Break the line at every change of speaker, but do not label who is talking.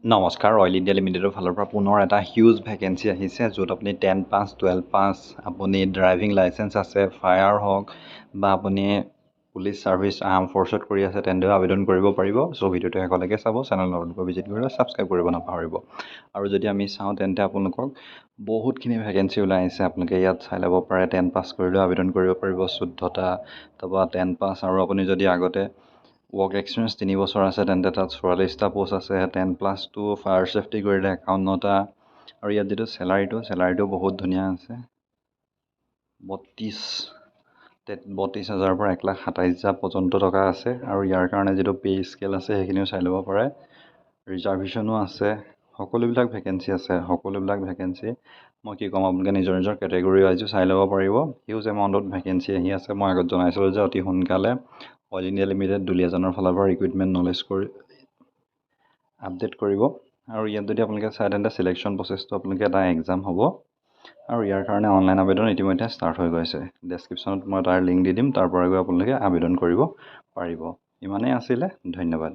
নমস্কাৰ, oil India লিমিটেডৰ ফালৰ পৰা পুনৰ এটা হিউজ ভেকেঞ্চি আহিছে, য'ত আপুনি 10 পাছ, 12 পাছ, আপুনি ড্ৰাইভিং লাইচেঞ্চ আছে, ফায়াৰ হওক বা আপুনি পুলিচ ছাৰ্ভিচ, আৰ্ম ফ'ৰ্চত কৰি আছে, তেন্তেও আবেদন কৰিব পাৰিব। চ' ভিডিঅ'টো শেষলৈকে চাব, চেনেল নতুনকৈ ভিজিট কৰিলে ছাবস্ক্ৰাইব কৰিব নাপাহৰিব। আৰু যদি আমি চাওঁ, তেন্তে আপোনালোকক বহুতখিনি ভেকেঞ্চি ওলাই আহিছে। আপোনালোকে ইয়াত চাই ল'ব পাৰে। 10 পাছ কৰিলেও আবেদন কৰিব পাৰিব 14টা। তাৰপৰা 10 পাছ আৰু আপুনি যদি আগতে ৱৰ্ক এক্সপিৰিয়েঞ্চ 3 বছৰ আছে, তেন্তে তাত 44টা প'ষ্ট আছে। 10 +2 ফায়াৰ ছেফটি কৰিলে 51টা। আৰু ইয়াত যিটো চেলাৰীটো বহুত ধুনীয়া আছে। 32 হাজাৰৰ পৰা 1,27,000 পৰ্যন্ত টকা আছে। আৰু ইয়াৰ কাৰণে যিটো পে' স্কেল আছে, সেইখিনিও চাই ল'ব পাৰে। ৰিজাৰ্ভেশ্যনো আছে। সকলোবিলাক ভেকেঞ্চি আছে। সকলোবিলাক ভেকেঞ্চি মই কি ক'ম, আপোনালোকে নিজৰ নিজৰ কেটেগৰী ৱাইজো চাই ল'ব পাৰিব। হিউজ এমাউণ্টত ভেকেঞ্চি আহি আছে। মই আগত জনাইছিলোঁ যে অতি সোনকালে অইল ইণ্ডিয়া লিমিটেড দুলীয়াজানৰ ফালৰ পৰা ৰিক্ৰুইটমেণ্ট নলেজ কৰি আপডেট কৰিব। আৰু ইয়াত যদি আপোনালোকে চায়, তেন্তে চিলেকশ্যন প্ৰচেছটো আপোনালোকে এটা এক্সাম হ'ব আৰু ইয়াৰ কাৰণে অনলাইন আবেদন ইতিমধ্যে ষ্টাৰ্ট হৈ গৈছে। ডেছক্ৰিপশ্যনত মই তাৰ লিংক দি দিম, তাৰ পৰা গৈ আপোনালোকে আবেদন কৰিব পাৰিব। ইমানেই আছিলে, ধন্যবাদ।